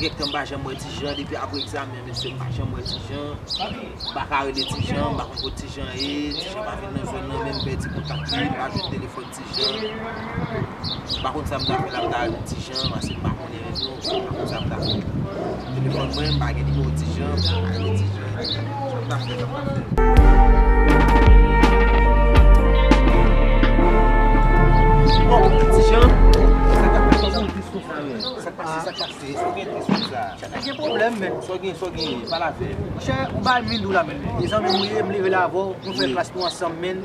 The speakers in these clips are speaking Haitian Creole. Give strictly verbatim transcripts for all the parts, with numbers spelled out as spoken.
Direktè, m pa janm wè Ti Jan depi apre egzamen an, mesye, m pa janm wè Ti Jan. M pa ka rele Ti Jan, m pa konn kot Ti Jan ye. Ti Jan pa vin nan zòn nan, men m pèdi kontak li, m pa jwenn telefòn Ti Jan. M pa konn sa m ta fè la, m ta rele Ti Jan, paske m pa konnen rezo, m pa konn sa m ta fè. Telefòn mwen, m pa gen nimewo Ti Jan, m pa ka rele Ti Jan. Sa m ta fè, sa m ta fè. Bon, Ti Jan, sa k ap fè kòman w tris konsa, menm? Sa k pase, sa k pase? Sa w gen tris konsa? Sa gen pwoblèm, menm. Sa w gen, sa w gen, pale avè m. Monchè, ou bay m vin di w la, menm. E zanmi m ou ye, m leve la avè w, nou fè klas nou ansanm, menm. M,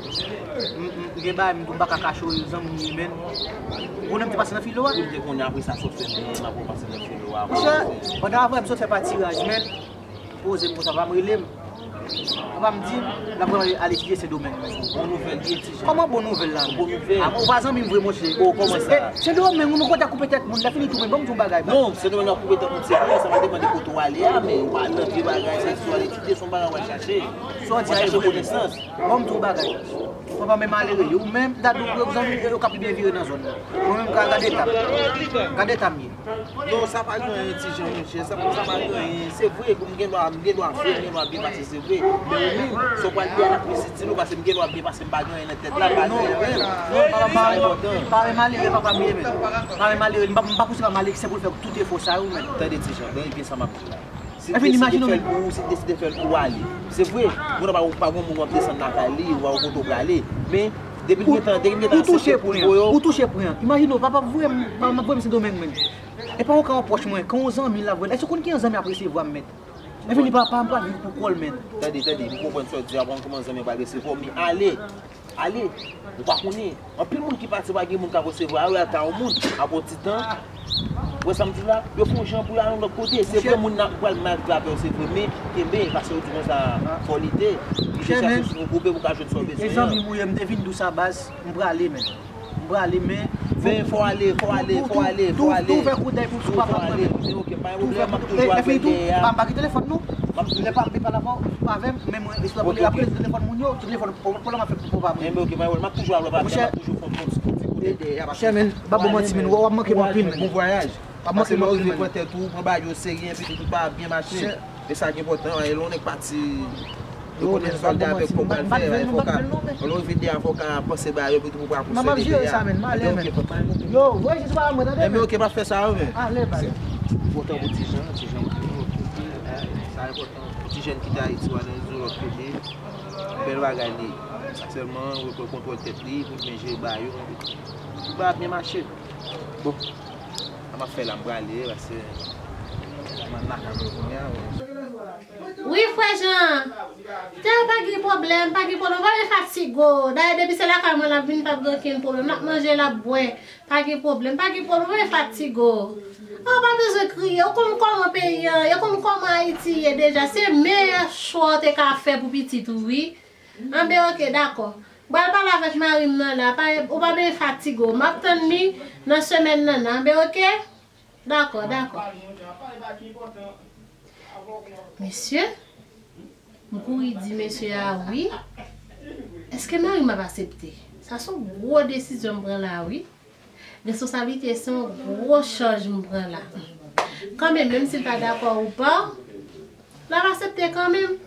m, m gen bagay m di w, m pa ka kache w, e zanmi m ou ye, menm. Ou konnen m te pase nan filo a? Ou te konnen apre sa, sa w fè, menm, apre w pase nan filo a. Monchè, pandan avè m sot fè patiraj, menm. Poze m konsa, papa m rele m. Papa m di m, l ap ale etidye Sendomeng. Bon nouvèl li ye, Ti Jan. Kòman bon nouvèl la? Bon nouvèl. A, ou pa zanmi m vre, monchè. Oh, kòman sa? Sendomeng, ou konn koupe tèt moun, lè fini tou, men ban m di w bagay, ba. Non, Sendomeng ap koupe tèt moun, se vre, sa va depann de kote w ale a, men ou pa nan vye bagay, se si w al etidye, se yon bagay w al chache. Sa w di a e vre. Ou al chache konesans. Ban m di w bagay. Papa, men malere, yo menm, m ta di w, zanmi yo, yo ka pi byen vire nan zòn nan. Mwen menm, gade eta m. Gade eta m ye. Non, sa pa gen anyen, Ti Jan, monchè. Sa, sa pa gen anyen. Se vre, m gen dwa, m gen dwa fre, m gen dwa byen pase, se vre. Men ou menm, sa w pral di a, l ap plis itil ou, paske m gen dwa byen pase, m pa gen anyen nan tèt la, m pa gen anyen menm. Non, papa, sa enpòtan. Pare malere, papa m ye menm. Pare malere, m pa, m pa pouse pa malere, se pou l fè tout efò sa yo menm. Tande, Ti Jan, tande byen sa m ap di la. Si l deside fè l pou ou, si l deside fè l pou ou, ale. Se vre, moun nan pa, pa gen moun w ap desann lakay li, ou pa kote w prale. Men, depi l gentan, depi l gentan aksepte pou l voye w. Ou touche pwen an. Imajine w, papa voye m, papa voye m Sendomeng, menm. E pa yon ka yon pwòch mwen, kan yon zanmi l ap voye l. Èske w konn ki jan zanmi ap resevwa m, menm? Epi li pa, pa, m pral viv pou kò l, menm. Tande, tande, m konprann sa w di a, bon, kòman zanmi pral resevwa w, men ale, ale, ou pa konnen. Anpil moun ki pati, pa gen moun k ap resevwa yo, ata yon moun, apre yon ti tan, ou wè sa m di la, yo fè yon jan pou y al yon lòt kote. Se vre, moun nan pral mal trapè w, se vre, men kenbe, paske yo di konsa, fò lite, lite chache sou yon koupe pou ka jwenn sa w bezwen an. E zanmi m ou ye, m te vin di w sa, baz, m prale, menm. M prale, men. Men fò ale, fò ale, fò ale, fò ale. Tou fè kout dèy pou sou papa mwen. Men oke, pa gen pwoblèm, m ap toujou avè w dèyè a. Pa gen telefòn, non. Lè pa m pale avè w, avè m, men mwen, lè w ap rele telefòn moun yo, telefòn, pwoblèm ap fè pou papa mwen. Men oke, pa gen pwoblèm, m ap toujou avè w, m ap toujou fè yon ti kout dèyè a. Monchè, men, pa ban m manti, men, w ap manke m anpil, men. Bon vwayaj. W ap manke m anpil, men. Paske lè w rive pran tèt ou, pran bagay yo serye, epi tout pa ap byen mache. E sa ki enpòtan, e lè yon nèg pati, yo konnen sa l de avèk fò w pral fè, fò w ka, lè w rive de a, fò w ka panse ba yo, epi tou pou w pa pouse de de a. Enben, oke, papa. Yo, voye jis pa mwen, tande. Enben, oke, pa fè sa, yo, men. Ale, baz. Enpòtan pou Ti Jan, Ti Jan, sa enpòtan. Ti jèn kite Ayiti, w al nan yon lòt kote. Bèl bagay li. Sèlman, rekontròl tèt li, pou l byen jere ba yo. Tout bagay ap byen mache. Bon. Sa m ap fè la, m prale, paske m al lakay mwen kounye a. Wi, frè Jan. Tè, pa gen pwoblèm, pa gen pwoblèm. Pa gen fatige w. Dayè, depi se lakay mwen l ap vin, p ap gen okenn pwoblèm. L ap manje, l ap bwè. Pa gen pwoblèm, pa gen pwoblèm. Pa gen fatige w. Ou pa bezwen kriye. Ou konn kòman peyi an ye, ou konn kòman Ayiti ye deja. Se meyè chwa w te ka fè pou pitit ou, wi. Anben, oke, dakò. M pral pale avèk mari m nan la, pa, ou pa bezwen fatige w. M ap tann li nan semèn nan, nan. Anben, oke? Dakò, dakò. Mesye, m kouri di mesye a wi. Èske mari m ap aksepte? Sa se yon gwo desizyon m pran la, wi. Responsablite se yon gwo chaj m pran la. Kanmenm, menm si l pa dakò ou pa, l ap aksepte kanmenm.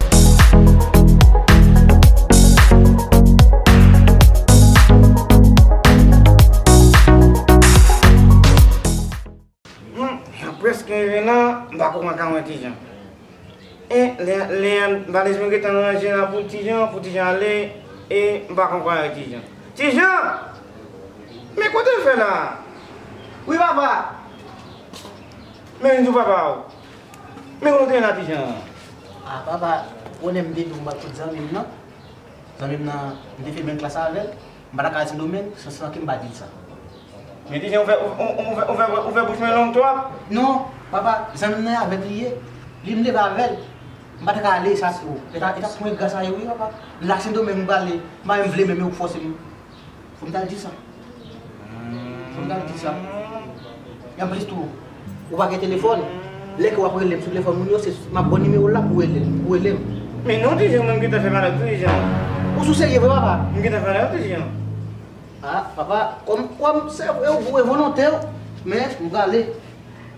Hmm, prèske rive la, m pa konprann ka wè Ti Jan. E, lè, lè, valiz mwen gentan ranje la pou Ti Jan, pou Ti Jan ale, e, m pa konprann wè Ti Jan. Ti Jan! Men kote l fè la? Wi, papa! Men vin sou papa w. Men kote l la, Ti Jan? A, papa, konnen m te di w m pral kot zanmi m nan. Zanmi m nan, m te fè menm klas avè l. M pa ta ka al Sendomeng san, san ke m pa di l sa. Men Ti Jan, ou fè, ou, ou, ou fè, ou fè, ou fè bouch mwen long twòp. Non, papa, zanmi m nan avèk li ye. Li m leve avè l. M pa ta ka ale sa tou. E ta, e ta pou engra sa ye wi, papa. M la Sendomeng m prale. M pa menm vle menm yo fòse m. Fò m t al di sa. Fò m t al di sa. E anplis tou, ou pa gen telefòn. Lè ke w ap rele m sou telefòn moun yo, se m ap ba w nimewo l la pou w rele, pou w rele m. Men non, Ti Jan, mwen m gentan fè malèv tou, Ti Jan. Ou sou serye vre, papa? M gentan fè malèv, Ti Jan. A, papa, kòm, kòm se vre ou boure volonte w, men m prale.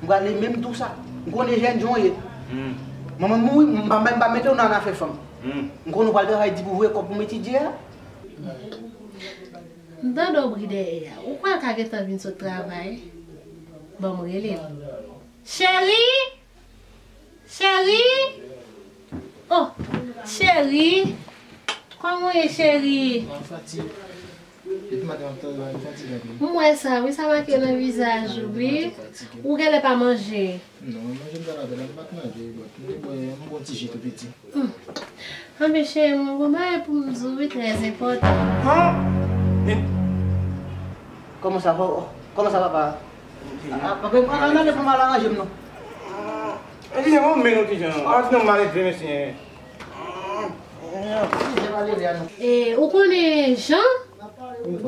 M prale, men m di w sa. M konnen jèn jan w ye. Hmm. Manman m mouri, m pa, m pa mete w nan afè fanm. Hmm. M konnen w pral travay di pou voye kòb pou m etidye a. M tande w bri dèyè a. Ou kwè l ka gentan vin sot travay? Ban m rele l. Cheri! Cheri! Oh, cheri! Kòman w ye, cheri? Mwen fatige. Depi maten m ap travay, m fatige anpil. M wè sa, wi, sa make nan vizaj ou, wi. Ou genlè pa manje. Non, manje m talè, m pa t manje, but m te bwè yon bon ti ji tou piti. Hmm. Anben, cheri, m gon bagay pou m di w, wi, trè enpòtan. Han? Kòman sa, kò-, kòman sa, papa? Ah, papa, an, an, ann ale pou m al aranje m, non. Eskize mwen, men non, ti jan. Ah, ti nonm malelve, mesye. Eskize, malelve a, non. E, ou konnen Jan?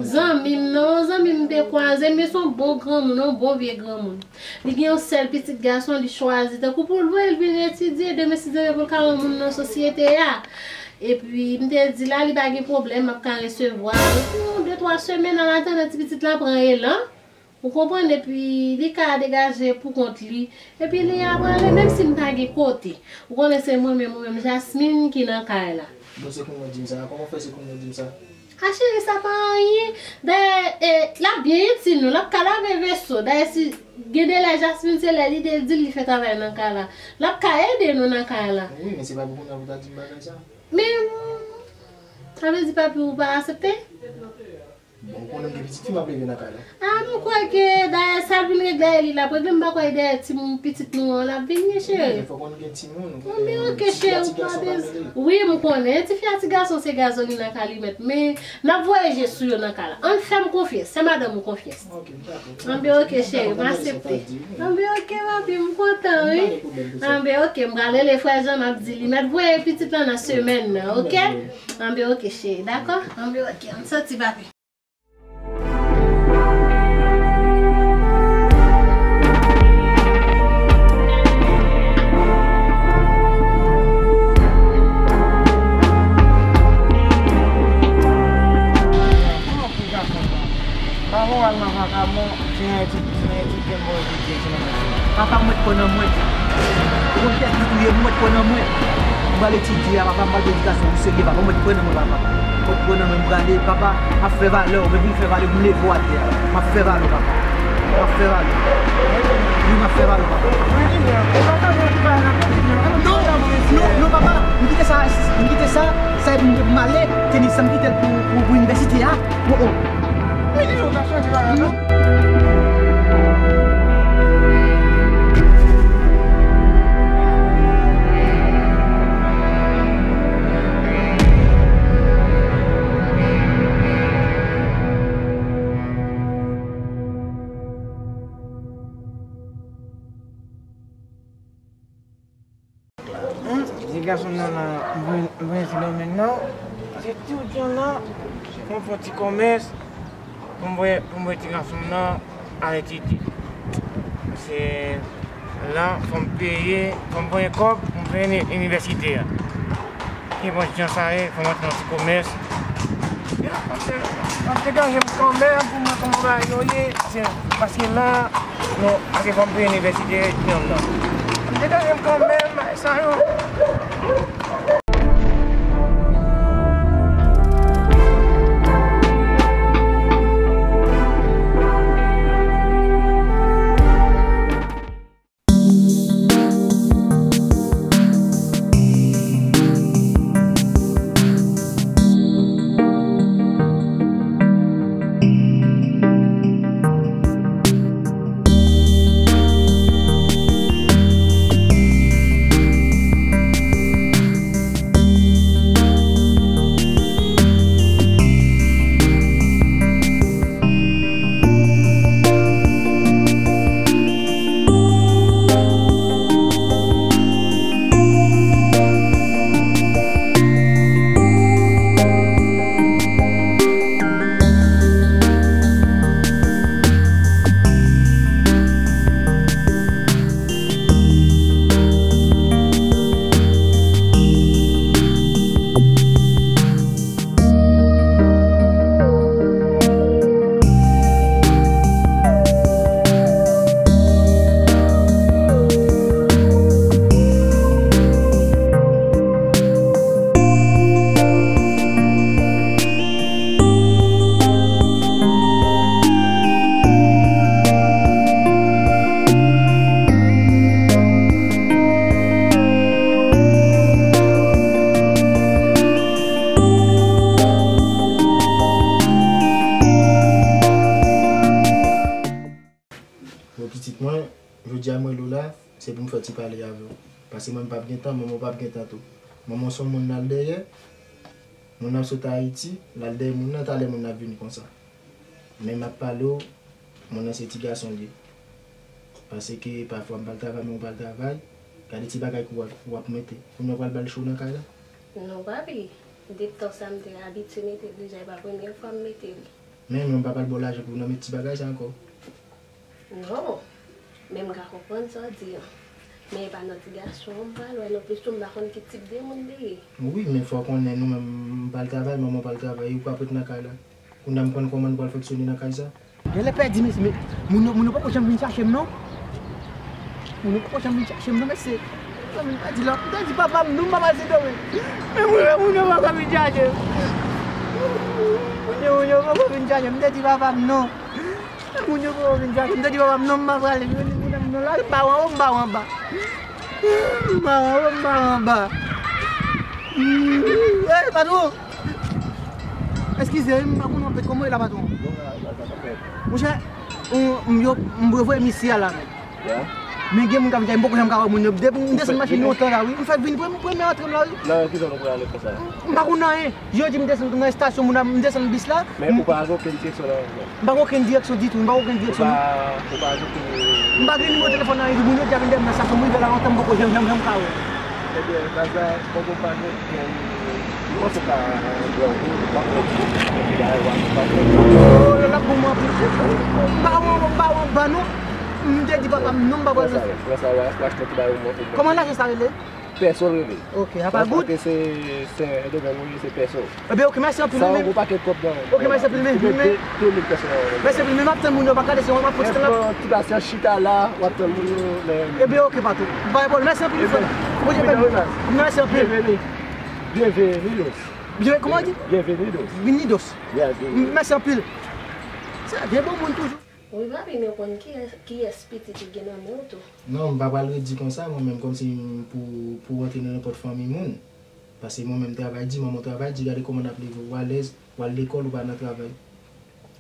Zanmi m nan, yon zanmi m te kwaze, men se yon bon granmoun, yon bon vye granmoun. Li gen yon sèl pitit gason, li chwazi tankou pou l voye l vin etidye, demen si Dye vle pou l ka yon moun nan sosyete a. Epi, m te di la, li pa gen pwoblèm, m ap ka resevwa l pou de, twa semèn, an atandan ti pitit la pran elan. Ou konprann? Epi, li ka degaje pou kont li. Epi, li a prale, menm si m pa gen kote. Ou konnen se mwen menm, mwen menm, Jasmine, ki nan kay la. Bon, se kounye w di m sa. Kòman w fè se kounye w di m sa? A cheri, sa pa anyen. Dayè, e, l ap byen itil nou. L ap ka lave veso. Dayè, si gen de lè Jasmine, se lè li te di l li fè travay nan kay la. L ap ka ede nou nan kay la. Wi, men se pa pou kounye a pou w ta di m bagay sa. Men, sa vle di papi ou pa aksepte? Bon, ou konnen m gen pitit fi m ap leve nan kay la. A, m kwè ke dayè sa l vin regle a, li l ap regle, m pa kwè dayè timoun pitit nou an l ap vini, cheri. Men fòk konn gen timoun, ou konnen. Anben, oke, cheri, ou pa bezwen. Wi, m konnen. Ti fi a, ti gason, se gazon li nan kay li mèt. Men, n ap voye je sou yo nan kay la. Ann fè m konfyans, fè madanm ou konfyans. Oke, m dakò. Anben, oke, cheri, m aksepte. Anben, oke, papi, m kontan, wi. Anben, oke, m pral rele frè Jan, m ap di li mèt voye pitit lan nan semèn nan, oke? Anben, oke, cheri, dakò? Anben, oke, ann soti, papi. Papa w al nan vakabon, ti jan etid, ti jan etid ke m voye etidye, ti jan etid. Papa m mèt pran nan mwen. Ou konn kiyès ki touye m, ou mèt pran nan mwen. M pral etidye a, papa, m pral pran edikasyon pou serye, papa, ou mèt pran nan mwen, papa. Ou mèt pran nan mwen, m prale, papa, m ap fè valè w, men pou m fè valè, pou m leve w atè a. M ap fè valè w, papa. M ap fè valè w. Wi, m ap fè valè w, papa. Non, non, non, papa, m kite sa, m kite sa, sa e pou m, pou m ale, tenis sa m kite l pou, pou, pou inivèsite a. Oh, oh. Hmm, ti gason nan la, mwen, mwen ti domèn nan. Se tout jan la, fò m fè ti kòmès, pou m voye, pou m voye ti gason nan al etidye. Se la, fò m peye, fò m voye kòb, pou m voye ini-, inivèsite a. Ki bon jan sa ye, fò m antre nan ti kòmès. Paske, paske degaje m kanmenm pou mwen kòman bagay yo ye, se paske la, non, paske fò m peye inivèsite etidyan m nan. Degaje m kanmenm, bagay sa yo. Ale avè w. Paske mwen m p ap gen tan, manman w p ap gen tan tou. Manman w se yon moun l al dèyè, moun nan sot Ayiti, l al dèyè moun nan, talè moun nan ap vini konsa. Men m ap pale w, moun nan se ti gason l ye. Paske pafwa m pral travay, men w pral travay, gade ti bagay ke w ap, w ap mete. Kounye a w pral ba l cho nan kay la? Non, papi. Depi tan sa m te abitye mete l deja, e pa premye fwa m mete l. Men, men w pa pral ba w lajan pou w nan met ti bagay sa ankò? Non. Men m ka konprann sa w di an. Men e pa nan ti gason an m pral wè non plis tou, m pa konn ki tip de moun li ye. Wi, men fò w konnen nou menm, m pral travay, manman w pral travay, ou p ap ret nan kay la. Kounye a m konn kòman nou pral fonksyone nan kay sa. Genlè pèdi, mesye, men moun yo, moun yo poko janm vin chache m non. Moun yo poko janm vin chache m non, mesye. Zanmi m pèdi la. M te di papa m non, m pa pase dòmi. Men moun yo, moun yo poko vin chache m. Moun yo, moun yo poko vin chache m. M te di papa m non. Moun yo poko vin chache m. M te di papa m non, m pa prale. M te di moun yo non, la, m pa w anwo, m pa w anba. M pa w anwo, m pa w anba. Hey, patwon! Eskize, m pa konnen anpil kòman w ye la, patwon. Monchè, m, m, yo, m revoye misye a la menm. Men gen moun k ap vin, m poko janm ka wè moun yo. Depi m desann machin lontan la, wi. M fèk vin premye, premye antre m la, wi. Nan ki zòn ou prale konsa? M pa konn anyen. Yo di m desann nan estasyon, moun ap, m desann bis la. Men ou pa gen okenn direksyon nan. M pa gen okenn direksyon ditou, m pa gen okenn direksyon non. Ou pa, ou pa gen okenn. M pa gen nimewo telefòn nan, moun yo deja vin dèyè m nan estasyon, m rive la lontan, m poko janm, janm, janm ka wè. Ebyen, baz la, poko pa gen okenn, ou panse w ka, w ap pèdi, epi dayè, w ap pèdi. Oh, lè l ap bon mwen anpil. M pa wè, m pa wè anba non. M te di papa m non, m pa wè. Pran sa, pran sa, w a, w a achte ti bagay ou montre. Kòman lajan sa rele? Pèso l rele. Ok, apa goud? Paske se, se Sendomeng, wi, se pèso. Ebyen, ok, mèsi anpil, wi. Sa yon gwo pakèt kòb nan men. Ok, mèsi anpil, wi. Mèsi anpil, wi. M ap tann moun yo, m ap gade si yo ap poste nan. Tout asya chita la, w ap tann moun yo, men. Ebyen, ok, patwon. Bay bòl, mèsi anpil, frè. Bondye beni. Mèsi anpil. Bienvenidos. Bien, kòman w di? Bienvenidos. Vinidos. Mèsi anpil. Sa gen bon moun toujou. Wi, papi, men w konn kiyès, kiyès pitit ou gen nan men w tou. Non, m pa pral redi konsa, mwen menm, kòmsi m pou, pou rantre nan nenpòt fanmi moun. Paske mwen menm, travay di, manman w travay di, gade kòman n ap leve, ou alèz, ou al lekòl, ou pa nan travay.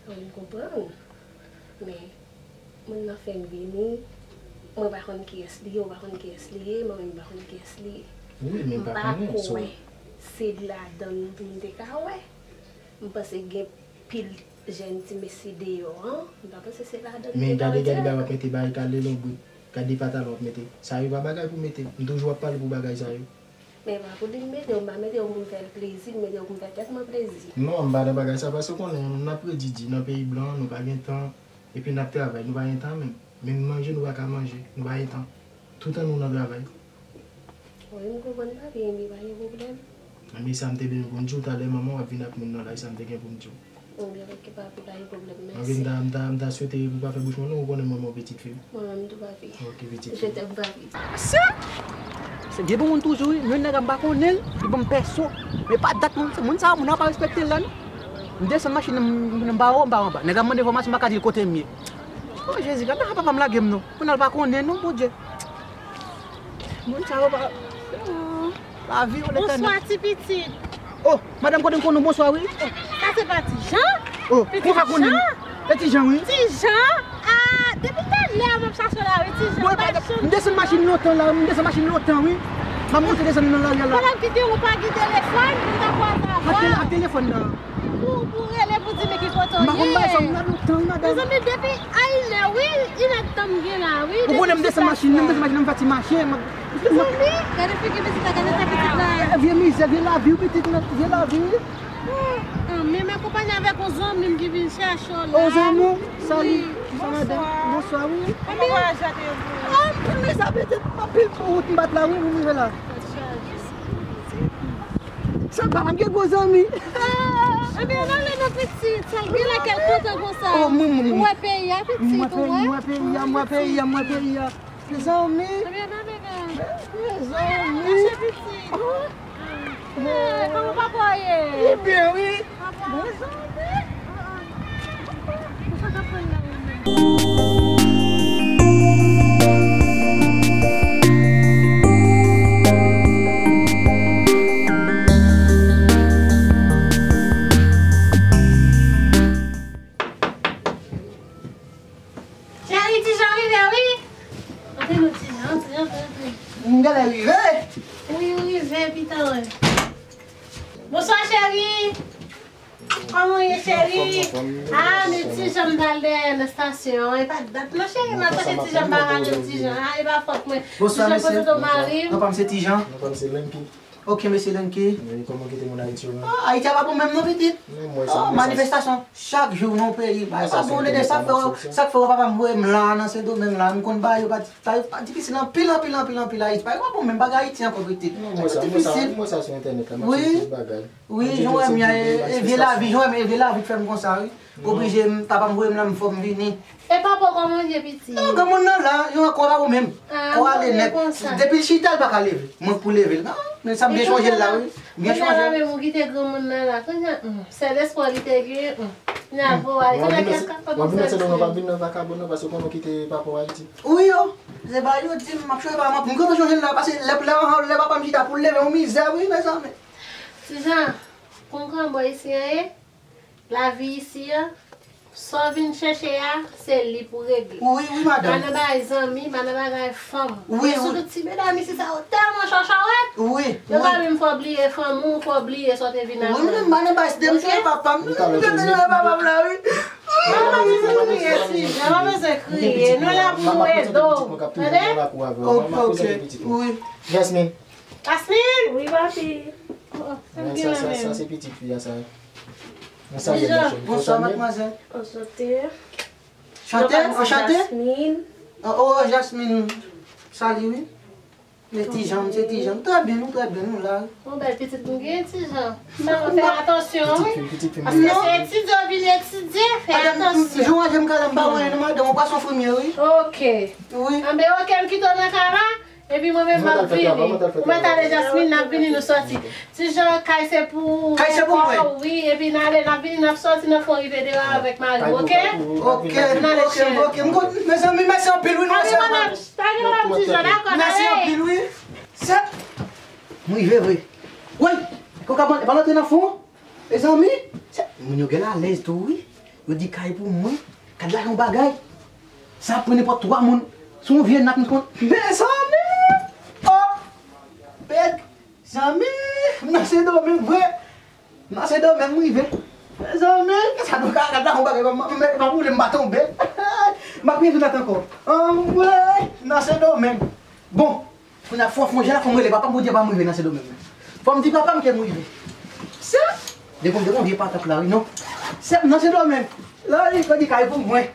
Wi, m konprann. Men, moun nan fè m vini, mwen pa konn kiyès li ye, ou pa konn kiyès li ye, mwen menm, m pa konn kiyès li ye. Wi, men m pa konnen, so. M pa kwè se ladan l pou m te ka wè. M panse gen pil jèn ti mesye deyò an, m pa panse se ladan l. Men gade, gade bagay w ap mete, bagay kale lonbrit, gade patalon w ap mete. Sa yo pa bagay pou mete. M toujou ap pale pou bagay sa yo. Men pa pou li m mete yo, m pa mete yo pou m fè l plezi, m mete yo pou m fè tèt mwen plezi. Non, m pa nan bagay sa, paske w konnen, n ap redi di, nan peyi blan, nou pa gen tan, epi n ap travay, nou pa gen tan menm. Menm manje, nou pa ka manje, nou pa gen tan. Toutan nou nan travay. Wi, m konprann papi, men pa gen pwoblèm. Men sa m te bezwen pou m di w, talè manman w ap vin ak moun nan la, e sa m te gen pou m di w. Ebyen, ok, papi, pa gen pwoblèm, mèsi. Ok, m ta, m ta, m ta swete ou pa fè bouch mwen non, ou konnen mwen, mwen pitit fi w. Mwen menm tou, papi. Ok, pitit fi. Je t'aime, papi. Se, se vye bon moun toujou, wi. Yon nèg m pa konnen l, li ban m pèso. Men pa dat, moun, moun sa, moun nan pa respekte l la, non. M desann machin nan, m, m pa wo, m pa anba. Nèg la mande enfòmasyon, m pa ka di l kote m ye. O Jezi, gade nan papa m lage m non. Moun nan pa konnen non, Bondye. Moun sa yo pa, lavi yo Letènèl. Bonswa, ti pitit. Oh, madanm, kote m konnen w, bonswa, wi. Sa se pa Ti Jan? Oh, ou pa konnen? E Ti Jan, wi. Ti Jan? Ah, depi talè a m ap chache w la, wi, Ti Jan. Bon, m desann machin lontan la, m desann machin lontan, wi. M ap monte desann nan lari a la. Pandan m kite w, ou pa gen telefòn, m ta kwaze avè w. Ak tele-, ak telefòn nan. Pou, pou rele, pou di m ki kote w ye. M pa konn bagay sa, m la lontan, wi, madanm. Mezanmi, depi a inè, wi, inè tan m gen la, wi. Ou konnen m desann machin nan, m desann machin nan, m fè ti mache, m ap. Mezanmi, gade figi pitit la, gade tèt pitit la. Eh, vye mizè, vye lavi, wi, pitit, vye lavi, wi. Ah, men m akonpanye avèk yon zanmi m ki vin chèche w la. O zanmi w, salut. Wi, sa madanm? Bonswa. Bonswa, wi. Kòman vwayaj la te ye pou ou? Ah, m sa pitit, anpil wout m bat la, wi, pou m rive la. Sa pa m gen gwo zanmi. Ebyen, n ale non pitit, sa gen lè kè l kontan konsa. Oh, mwen, mwen, mwen. Ou wè peyi a, pitit, ou wè? Mwen wè peyi a, mwen wè peyi a, mwen wè peyi a. Mezanmi. Ebyen, n ale, bebe. Mezanmi. Mache, pitit. Eh, kòman papa w ye? Li byen, wi. Papa. Mezanmi. Ou sa t ap pran nan ou menm? Cheri, Ti Jan rive, wi. Antre non, Ti Jan, antre, antre, antre. M genlè rive. Wi, ou rive, pitan. Bonswa, cheri. Kòman w ye, cheri? Ah, men Ti Jan m t al dèyè nan estasyon. E pa dat non, cheri, m ap chache Ti Jan, m pa ka jwenn Ti Jan. Ah, e pa fòt mwen. Bonswa, mesye. Ti Jan pote do mari m. Non, pa m se Ti Jan. Non, pa m se Lenki. Ok, mesye Lenki. Wi, kòman kite moun Ayiti yo menm? Ah, Ayiti a pa bon menm non, pitit. Oh, manifestasyon chak jou nan peyi. Bagay pa bon, de sa k fè, sa k fè papa m voye m la nan Sendomeng la. M konn bagay yo pa, bagay yo pa difisil anpil, anpil, anpil, anpil Ayiti. Bagay yo pa bon menm, bagay Ayiti ankò, pitit. Bagay yo difisil. Mwen sa sou entènèt la, m ap swiv tout bagay. Wi, jan w wè m ye, e vye lavi, jan w wè m, e vye lavi k fè m konsa, wi. Oblije, m, papa m voye m la, m fò m vini. E papa w kòman w ye, pitit? Non, granmoun nan la, yon kò pa bon menm. Ah, kò ale nèt. Depi l chita, l pa ka leve. Mwen k pou leve l. Non, men sa m byen chonje l la, wi. M byen chonje l. Menm ou kite granmoun nan la. Kounye a, hmm, sèl espwa li te gen, hmm. Kounye a, vo ale. Kounye a, kèk kap ap fè. W ap vin nan Sendomeng, w ap vin nan vakabon nan, paske w konnen w kite papa w Ayiti. Wi, yo. Se pa yo di m, m ap chonje papa m, m kontan chonje l la, paske lè, lè, lè papa m chita pou l leve, yon mizè, wi, mezanmi. Ti Jan, konn kòman bò isi an ye? Lavi isi an, sa w vin chèche a, se li pou regle. Wi, wi, madanm. Pa nan bagay zanmi, pa nan bagay fanm. Wi, wi. Men sitou ti medam isi sa yo tèlman chòchòwèt. Wi, wi. Yo ka menm fè w bliye fanmi w, fè w bliye sa w te vin aprann. Wi, men m pa nan bagay, si te m chonje papa m, m te chonje papa m la, wi. Mwen pa bezwen kriye, Ti Jan, pa bezwen kriye. Nou la pou nou ede w. Tande? Ok, ok. Wi. Jasmine. Jasmine? Wi, papi. Oh, sa m gen la menm. Sa se pitit fi a sa. Bonswa, madmwazèl. Anchante. Chante, anchante. Jasmine. Oh, oh, Jasmine. Sali, wi. Men Ti Jan, se Ti Jan. Trè byen, nou trè byen, nou la. Yon bèl pitit m gen, Ti Jan. Sa, fè atansyon, wi. Pitit fi, pitit fi m. Paske se etidye w vin etidye, fè atansyon. Jou an je m kale m pa wè non, madanm, ou pa son frimye, wi. Ok. Wi. Anben, ok, m kite w nan kay la. Epi mwen menm m ap vini. Ou mèt ale, Jasmine, n ap vini, nou sòti. Ti Jan, kay se pou, kay se pou mwen. Wi, epi n ale, n ap vini, n ap sòti, n ap fè yon rive deyò avèk mari m, ok? Ok, ok, ok. M konn, mezanmi, mèsi anpil, wi, nou resevwa. Pa gen pwoblèm, Ti Jan, dakò, n ale. Mèsi anpil, wi. Se, m rive vre. Woy, kòk ap, pa antre nan fon. Mezanmi, se, moun yo genlè alèz tou, wi. Yo di kay pou mwen. Gad lajan bagay. Sa ap pran nenpòt twa moun. Se yon vye nat m konn. Mezanmi! Oh! Mezanmi! M nan Sendomeng vre. M nan Sendomeng m rive. Mezanmi! Sa nou ka gad lajan bagay. Pa, pa, pa boule m pa tonbe. M ap rive nat ankò. Anmwey! M nan Sendomeng. Bon. Kounye a fò, fò, jan la fò m rele papa m pou di papa m rive nan Sendomeng. Fò m di papa m ke m rive. Se, depi m te gon vye patat la, wi, non. Se, m nan Sendomeng. La, li, li di kay pou mwen.